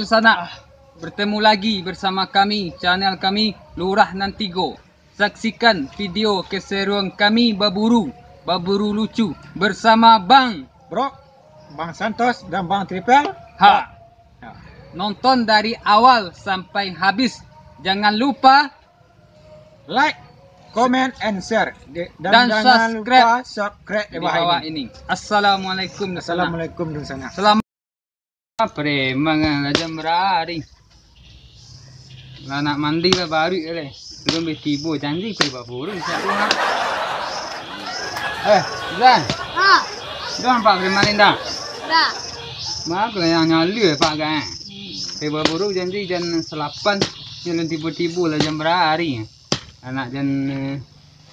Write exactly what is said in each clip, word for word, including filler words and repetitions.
Dunsanak, bertemu lagi bersama kami, channel kami, Lurah Nan Tigo. Saksikan video keseruan kami baburu, baburu lucu bersama Bang Bro, Bang Santos, dan Bang Triple. Ha. Ya. Nonton dari awal sampai habis. Jangan lupa like, comment, and share. Di-, dan dan jangan subscribe lupa subscribe di di bawah bawah ini. Ini. Assalamualaikum, Dunsanak. Assalamualaikum, Dunsanak. Selamat Preman kan, lah jam bara hari. Lah nak mandi lah baruik leh. Belum be tibo, janji pai baburu satu ha. Eh, Zan. Ha. Dah nampak preman ni dah? Dah. Mako yang nyala pak kan. Pai baburu janji jam salapan, nyalun tibo-tibo lah jam bara hari. Anak jam, eh,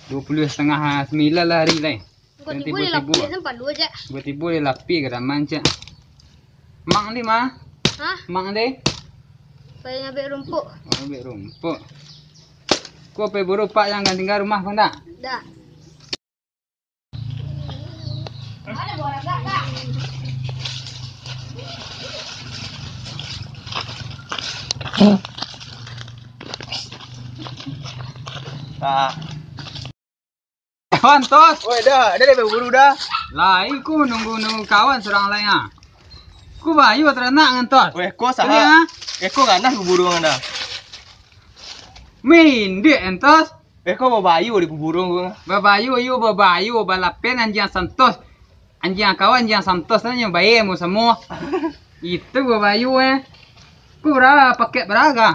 dua puluh setengah sembilan lah hari lai. Kok tibo di lapis nampak dua je. Tibo-tibo di lapis kadaman cak. Mak ni mah? Hah? Mak ni? Pai ngabek rumpuk. Oh, ngabek rumpuk. Ko pai buru pak yang kan tinggal rumah ko ndak? Dak. Ah. Kawan, Tos. Woi, dah, dah, dah baburu dah. Lai ku nunggu-nunggu kawan surang lai, ah. Ku bayu taranak ngan Tos. Weh, ko saha? Eko ganas baburu ngan dah. Mindik, Tos. Eh, ko babayu di kuburung ko. Babayu, iyo, babayu, balapian anjiang Santos. Anjiang kawan, anjiang Santos, nanyo bae mo samo. Itu babayu, eh. Ko bara, paket bara ka?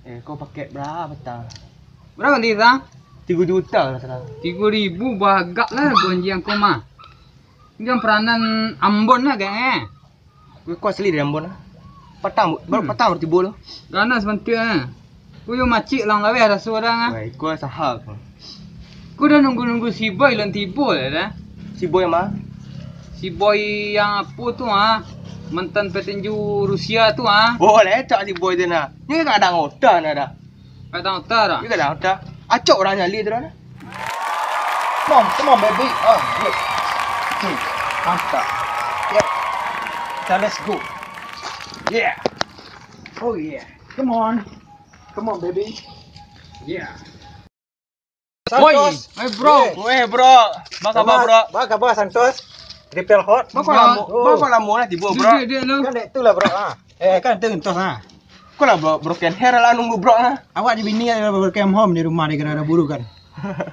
Eh, ko paket bara patang? Bara bali, Tang? Tigo juta lah, Tang. Tigo ribu bagak lah, ko anjiang ko mah. Anjiang peranan Ambon lah, gak, eh. Ko asli dari Ambon, ah. Patang, baru Hmm. patang baru tibo lo. Ganas bantuak, eh. Ko yo macik lang laweh raso urang, ah. Wah, iko saha ko. Ko dah nunggu-nunggu si Boy lang tibo lah dah. Si Boy ma? Si Boy yang apo tu, ah? Mantan petinju Rusia tu, ah. Oh, lecak si Boy tu nah. Ni kadang otak nah dah. Kadang otak dah. Ni kadang otak. Acok urang nyali tu dah. Come on, come on, baby. Oh, good. Okay. Mantap. Yeah. Kita let's go. Yeah. Oh, yeah. Come on. Come on, baby. Yeah. Woi, Santos. Hey, bro. Yeah. Weh, bro. Apa khabar, bro? Apa khabar, Santos? Triple hot. Bako lamo, Oh. bako lamo lah tibo, bro. Duduk, duduk lu. Kan dek tu lah, bro. Ah. Eh, kan tu entos, ah. Ko lah, bro, broken hair lah nunggu, bro, ah. Awak di bini ada broken home di rumah di gara-gara buru kan.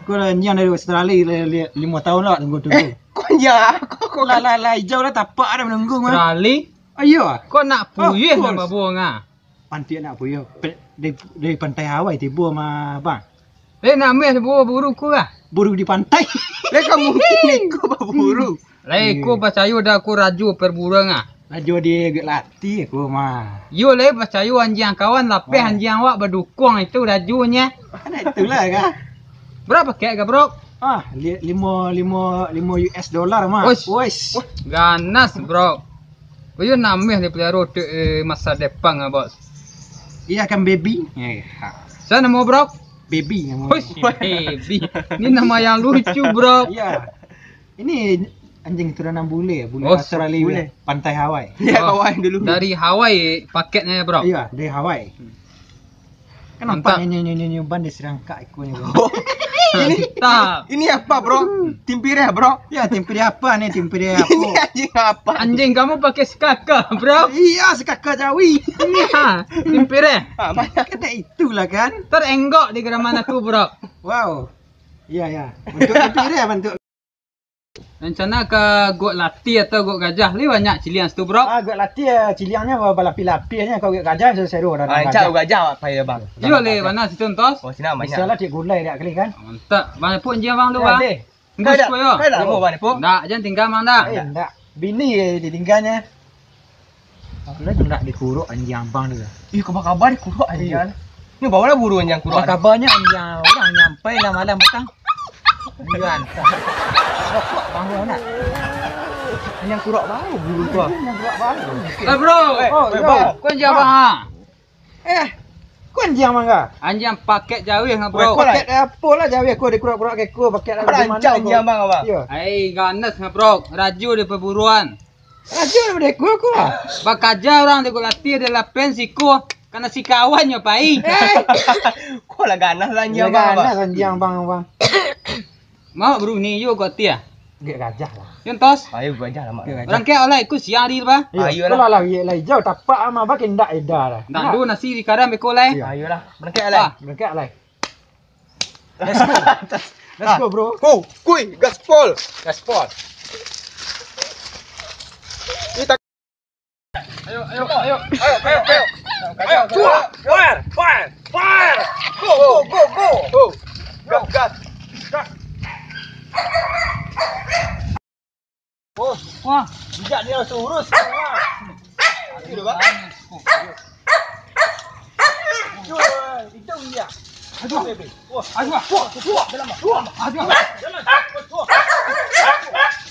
Ko lah nyiang dari Australia li-, li-, limo tahun lah nunggu tu. Eh, ko nyiang aku, ko lah, lah, lah hijau lah tapak ada menunggu mah. Australia? Ayo. Ko nak puyuh nama buang ah. Pantiak nak puyuh. Pe-, dari, dari pantai Hawaii tibo mah, bang. Eh, nak ambil buah buru ku lah. Buru di pantai. Lai ka mungkin iko baburu. Lai ko Iya. Pacayo dah ko rajo perburuan ah. Rajo di agak lati aku mah. Yo lai pacayo anjiang kawan lapeh Wah. Anjiang awak badukung itu rajonyo. Ada itulah kah? Berapa kek ka, bro? Ah, li-, limo, limo, limo U S dollar mah. Uish. Uish. Ganas, bro. Ko yo nameh dipeliharo untuk, eh, masa depan ah, bos. Iya kan, baby? Eh, ha. Siapa nama, bro? Baby nama. Uish, baby. Ini nama yang lucu, bro. Iya. Ini Anjing itu nan bule, bule Oh, pasar ali bule. Pantai Hawaii. Ya, Oh, kawan dulu. Dari Hawaii paketnya, bro. Iya, dari Hawaii. Hmm. Kan nampak Mantap. nyo, nyo, nyo, nyo, ban di serangkak ikonyo, bro. Oh, ini, Mantap. ini apa, bro? Timpireh, bro? Ya, timpireh apa nih? Timpireh apa? Ini anjing apa? Anjing kamu pakai sekaka, bro? Iya, sekaka jawi. Iya, timpireh. Ah, banyak. Kena itulah kan. Terenggok di geraman aku, bro. Wow. Iya, iya. Bentuk timpireh bentuk. Rencana ka gok lati atau gok gajah? Lai banyak ciliang situ, bro. Ah, gok lati, eh, ciliangnyo balapih-lapihnyo. Kalau gok gajah, seru-seru. Ah, rancak gajah. Gok gajah apa ya, bang? Iyo, le, gajah. Mana situ, Tos? Oh, sini banyak. Biasalah, cik gulai dia kali kan. Mantap. Bang, pun je, bang, tu, bang. Deh. Enggak, enggak, enggak, enggak, bang, pun. Enggak, jangan tinggal, bang, dah. Eh, enggak. Bini, eh, ditinggalnya. Alah, nak dikuruk anjing abang tu. Ih, kabar-kabar dikuruk anjing. Iyo. Ni bawa lah buru anjing kuruk. Kabarnya anjing orang nyampai lah malam petang. Anjing antah. Rokok bang tu nak. Anjing kuruk baru buru tu. Anjing kuruk baru. Eh, bro. Eh, oh, eh, bro. Kau anjing abang, ha? Eh, kau anjing abang kah? Anjing paket jawih ngah, bro. Paket apa lah jawih kau dikuruk-kuruk ke kau, paket lah. Rancak anjing abang, abang. Iyo. Ai, ganas ngah, bro. Raju di perburuan. Aja lah dek gua, gua. Bakaja urang dek gua latih, ado lapan siko, kana sikawan nyo pai. Eh. Kau lah ganas lah, anjing abang, abang. Ganas, anjing abang, abang. Mau beruni yo gua latih, ah? Gek gajah lah. Yontos. Ayo, gua aja lah, Mak. Gek gajah. Urang kek oleh ikut siang hari tu, bah. Ayolah. Lah, lah, lah, jauh tapak ama, bah, kendak eda lah. Ndak ado nasi di karam beko lai. Ayolah, berangkat lai. Ah. Berangkat lai. Let's go. Let's go, bro. Go, kuy, gaspol. Gaspol. Ayo, ayo, ayo. Ayo, ayo, ayo. Ayo, fire, fire, fire. Go, go, go, go. Go. Gas, gas. Gas. Oh, wah, bijak dia langsung urus. Wah. Itu dah, Bang. Itu, itu dia. Aduh. Wah. Aduh. Wah, wah, dalam, wah. Aduh. Dalam. Wah, wah.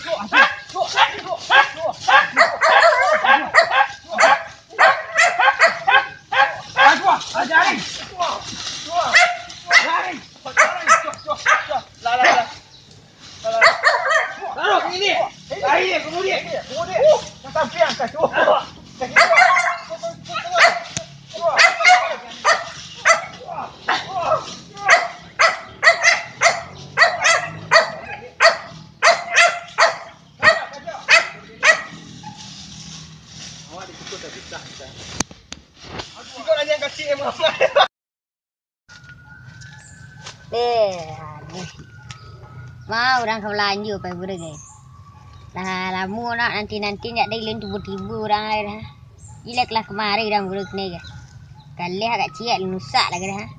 Wah, aduh. Wah, aduh. Wah, aduh. Aduh, aduh. Wah, wah. Lari. Wah, lari. Wah, lari. Wah, wah. Lah, lah, lah. Taruh, kini. Lari dia, bunuh dia. Bunuh dia. Sampai angkat tu. Ikut lagi yang kecil, Muhammad. Eh, aduh. Ma urang ka balanjo pai buruak, eh. Lah lamo nak nanti-nanti, ndak ado alun tibo-tibo urang lai dah. Ilek lah kamari urang buruak ni, eh. Galeh agak ciek, nusak lagi dah.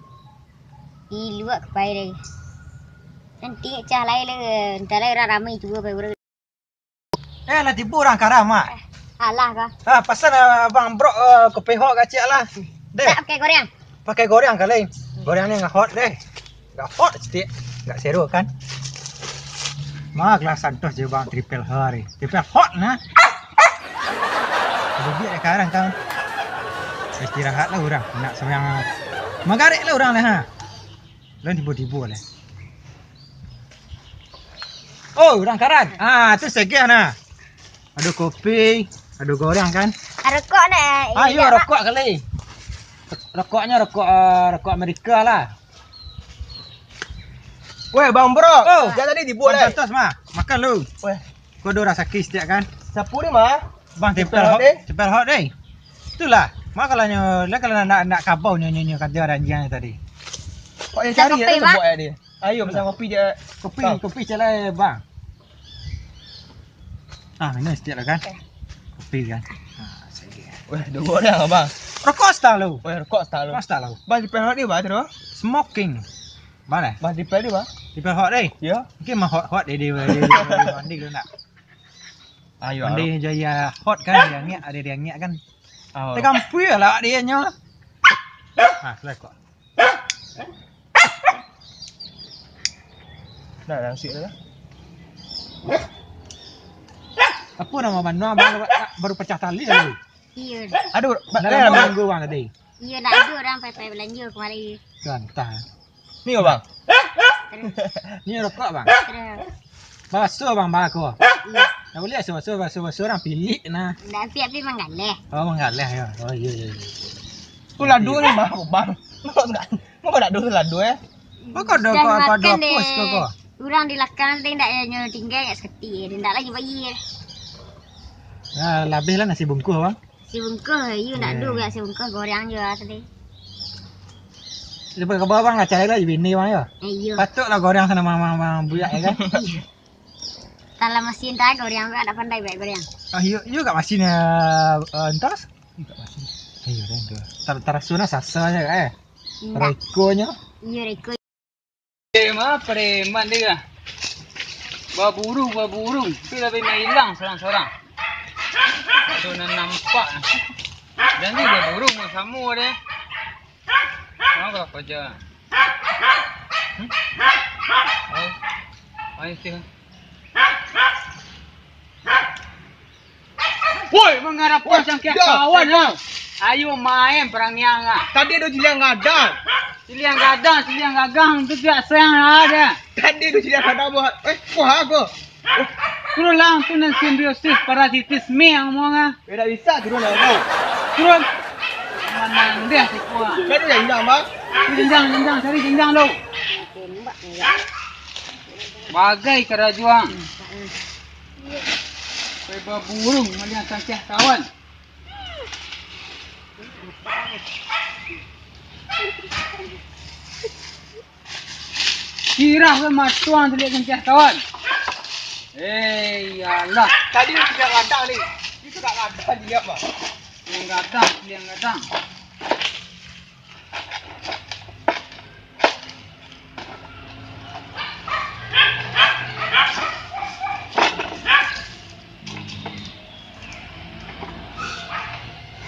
Iluak ka pai lai. Nanti cah lai lai, entah lai urang rami tibo pai buruak. Eh, lah tibo urang karam, Mak. Eh, alah kah? Ah, pasan, ah, Abang Brok, ah, kopi hot kacik lah. Deh. Tak pakai goreng? Pakai goreng kali. Goreng ni nggak hot deh. Nggak hot sitik. Nggak seru kan? Mak lah santos je, Bang, triple hot ni. Triple hot nah. Lebih dek karam kan. Istirahat lah urang. Nak sembahyang. Magarik lah urang lah, ha. Lain tibo-tibo lah. Oh, urang karam. Ah, tu segeh nah. Ado kopi, ado goreng kan? Ah, rokok nak, eh, Ayo, indak, rokok kali. Rokoknyo rokok, ah, rokok Amerika lah. Weh, Bang Bro. Oh, sejak tadi dibuat, Bang eh. Santos mah. Makan lu. Weh. Kau ado rasaki setiap kan? Sapu ni mah. Bang, tempel hot, tempel hot deh. Itulah. Mah kalau nyo, lah kalau nak, nak kabau nyo, nyo, nyo kata ranjang tadi. Kok yang cari kopi, lah, Bang? Buat ya dia. Ayo, pesan kopi je. Kopi, kopi calai, Bang. Ah, minum sikit lah, kan? Kopi, kan? Ah, sikit. Weh, dua orang, Abang. Rokok start lu. Weh, rokok start lu. Rokok start lu. Bang, di pelok ni, Bang, tu. Smoking. Mana? Bang, di pelok ni, Bang. Di pelok hot, eh? Ya. Mungkin mah hot-hot dia, dia, dia, dia, dia mandi dulu nak. Ayo, mandi je ya hot, kan? Dia ngiak, ada dia ngiak, kan? Oh. Tegampui lah dia nyo. Ah, selai kok. Nah, langsik lah. Apa nama Manu, abang baru pecah tali tadi? Iya. Aduh, dalam minggu bang tadi. Iya, nak ada orang pai-pai belanja kemari. Gantah. Ni, Bang. Terus. Ni rokok, Bang. Terus. Baso, Bang, bako. Iya. Ndak buliah baso-baso, baso-baso urang pilik nah. Ndak, piak pi manggaleh. Oh, manggaleh yo. Oh, iyo, iyo, iyo. Tu lado ni, Bang, Bang. Mako ndak, mako ndak ado tu lado, eh? Mako ado. Dah ko, ko ado makan deh. Pos ko, ko. Urang di lakang tadi ndak nyo tingga, ndak saketi, ndak lagi bayia. Nah, labih lah nasi bungkuh, Bang. Nasi bungkuh, iyo ndak ado. Eh. Nasi bungkuh, goreng jo tadi. Lepas ka bawah, Bang, lah cari lah bini, Bang, yo. Eh, iyo. Patut lah goreng sana, Bang, Bang, Bang, buyak, yo kan? Iyo. Dalam masin tak goreng, tak pandai buat goreng. Ah, iyo, iyo kat masin, eh, eh, entas? Iyo, kat masin. Iyo, dah, dah. Tar-, taraso nah sasa je, eh. Indak. Rekonyo. Iyo, reko. Eh, ma preman dia. Baburu, baburu. Tu lah main ilang sorang-sorang. Ado nan nampak. Janji baburu mah samo deh. Mangko lah paja. Hmm? Ai. Ai, sih. Woi, mangarapuah cangkiah kawan, ha? Ayo main parangiang, ha? Tadi ado ciliang gadang. Ciliang gadang, ciliang gagang, tu tidak sayang ada. Tadi ado ciliang gadang buat, eh, wah, aku. Turun langsung nan simbiosis parasitisme yang ngomong, ha? Eh, tak bisa turun lah, kau. Turun. Manang dia si kuah. Cari jenjang, Bang. Jenjang, jenjang, cari jenjang dulu. Bagai karajuang. Pai baburung maliang cangkiah kawan. Sirah ke matuang tu lihat cangkiah kawan. Eh, iyalah. Tadi tu yang gadang ni. Itu tak gadang dia, Bang. Yang gadang, yang gadang.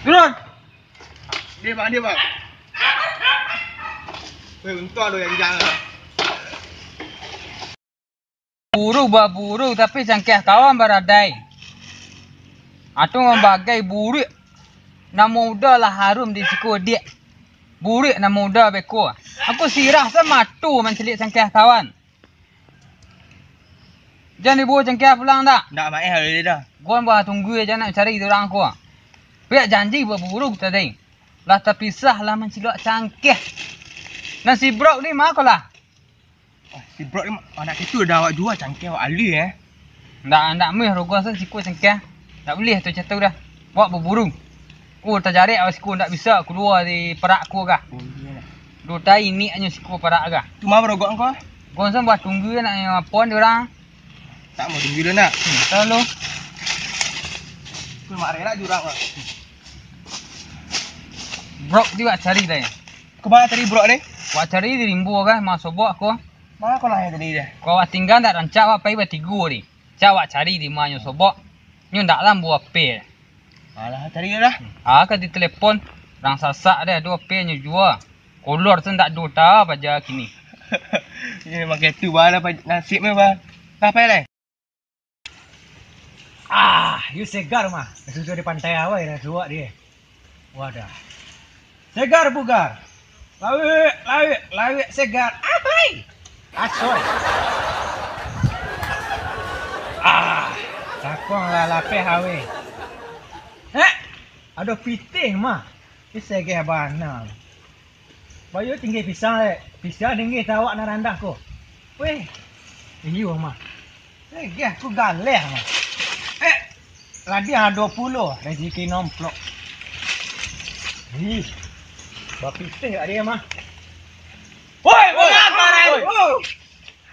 Turun. Dia, Bang, dia, Bang. Weh, untung ada yang jalan. Buru baburu, tapi cangkiah kawan baradai. Atu mambagai buruik. Namo uda lah harum di siko diak. Buruik namo uda beko. Aku sirah samatu mancaliak cangkiah kawan. Jan dibawa cangkiah pulang dak? Ndak maeh alih dah. Gon bah tunggu aja nak cari tu urang ko. Piak janji baburu tadi. Lah tapisah lah mancaliak cangkiah. Nan si Brok ni ma ko lah? Ah, si Brok ni anak kecil dah awak jual cangkeh awak alih, eh. Ndak, ndak meh rogo asa siko cangkeh. Ndak boleh tu catu dah. Awak baburu. Ko tajarek awak siko ndak bisa kalua di parak ko kah. Oh, iyo lah. Duo tai iniknyo siko parak kah. Tu ma barogok ko? Ko san buah tunggu nak apo di urang. Tak mau tunggu dulu nak. Hmm, tahu lu. Tu mak rela jurang lah. Brok tu wak cari tadi. Kama tadi Brok ni? Wak cari di rimbo kah, ma sobok ko. Ma ko lah yang tadi dah? Ko wak tingga ndak rancak wak pai batigo di. Cak wak cari di ma nyo sobok. Nyo ndak lah buah pe. Alah, cari lah. Ah, ka ditelepon. Rang sasak deh, duo pe nyo jua. Kolor tu ndak duo ta paja kini. Ini memang kaitu bah lah, nasib mah bah. Lah, pai lai. Ah, yu segar mah. Sudah di pantai awai dah suak dia. Wadah. Segar bugar. Lawik, lawik, lawik segar. Ahai. Asoy. Ah, sakuang lah lapeh awai. Eh, ado pitih mah. Ni segeh bana. Bayu tinggi pisang, eh. Pisang tinggi tawak nan randah ko. Weh. Iyo mah. Segeh ku galeh mah. Eh. Ladiah duo puluh, rezeki nomplok. Ih. Bapitih kat dia mah. Woi, woi, woi.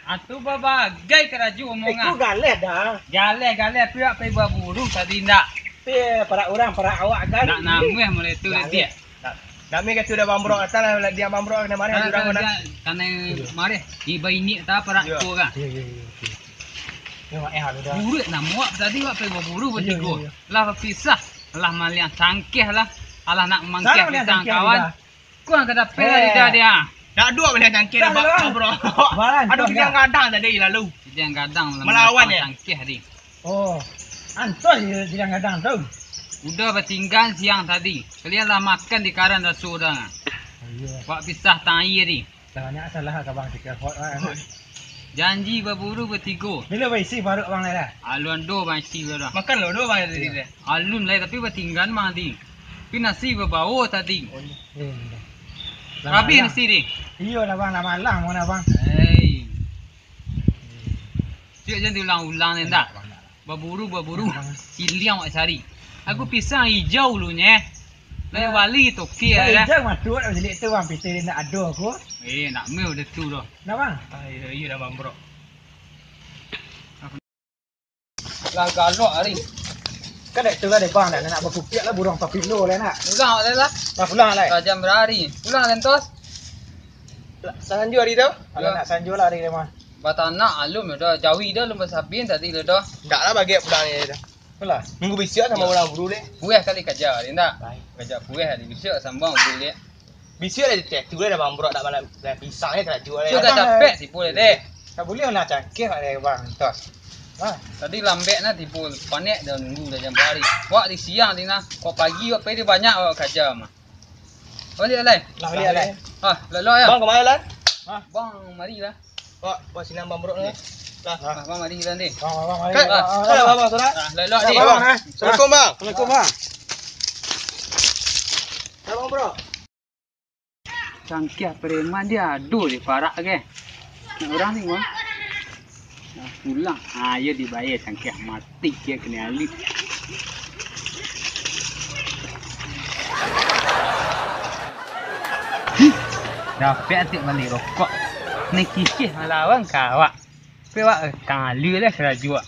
Atu babagai karaju omongan. Itu galeh dah. Galeh, galeh, piak pai baburu tadi ndak. Pi parak urang, parak awak kan. Ndak namuah mulai tu galeh. Dia. Ndak, ndak meh kata udah bambrok atas lah, dia bambrok kena marah jurang mana. Kena marah. Iba ini tak parak tu kan. Iya, iya, iya. Tengok eh halu dah. Buruik namo awak tadi awak pai baburu batigo. Iya, iya. Lah bapisah, lah maliang cangkeh lah. Alah nak mangkeh pisang kawan. Kuang ka dapeh lah lidah dia. Nak duo baliah cangkeh dah, bro. Aduh, kiliang gadang tadi lalu. Kiliang gadang melawan dia. Cangkeh tadi. Oh. Antos je kiliang gadang tu. Udah batinggan siang tadi. Kalian lah makan di karan raso dah. Oh, iya. Buat pisah tang aia tadi. Dah banyak salah ka bang tiga hot lah. Janji baburu batigo. Bilo baisi paruik abang lai dah? Alun ado bang isi lo dah. Makan lo ado bang tadi dah. Alun lai, tapi batinggan bang tadi. Tapi nasi babawo tadi. Oh, iya. Habis nasi tadi. Iyo lah bang, lah malam pun abang. Hei. Ciek jan diulang-ulang ni ndak? Baburu, baburu. Siliang awak cari. Aku pisang ijau dulunyo. Nak bali toke lah. Ijau matuak dah jelik tu bang, pitih dia nak ado aku. Eh, nak meh udah tu dah. Nah bang. Ah, iyo, iyo dah bang, bro. Lah galak hari. Kan dek tu lah dek bang, nak, nak bakupiak lah burung papilo lah nak. Pulang lah lah. Lah pulang lah. Lah jam berari. Pulang lentos. Lah, sanjo hari tu? Alah, nak sanjo lah hari tu mah. Batanak alun dah, jawi dah, alun basabin tadi dah. Ndak lah bagiak pulang ni dah. Alah. Nunggu bisiak samo urang buru deh. Pueh kali kaja, dia ndak? Baik. Kaja pueh hari bisiak sambang buru deh. Bisiak lah, tu lah dah bang, bro, dah malam, dah pisang ni kena jual. Sudah capek si pun deh. Tak boleh lah cangkir lah deh bang, tos. Wah. Tadi lambek nah tipu, panek dah nunggu dah jam berari. Wak di siang di nah, kok pagi wak pai dia banyak wak kaja mah. Balik alai. Lah balik alai. Ah, lok-lok ya. Bang kemana lan? Bang mari lah. Wak, wak sinan bang bro ni. Lah. Ah, bang mari lah ni. Bang, bang, mari. Kan, ah, kan lah bang sudah. Ah, lok-lok ni. Bang, eh. Assalamualaikum bang. Assalamualaikum bang. Dah bang bro. Cangkiah preman dia ado di parak ke. Nak urang ni mah. Dah pulang. Ha, iyo dibayar cangkiah mati dia kena alih. Dapek atik bali rokok. Ni kisih malawan ka awak. Tapi awak, eh, tang alih lah karajo awak.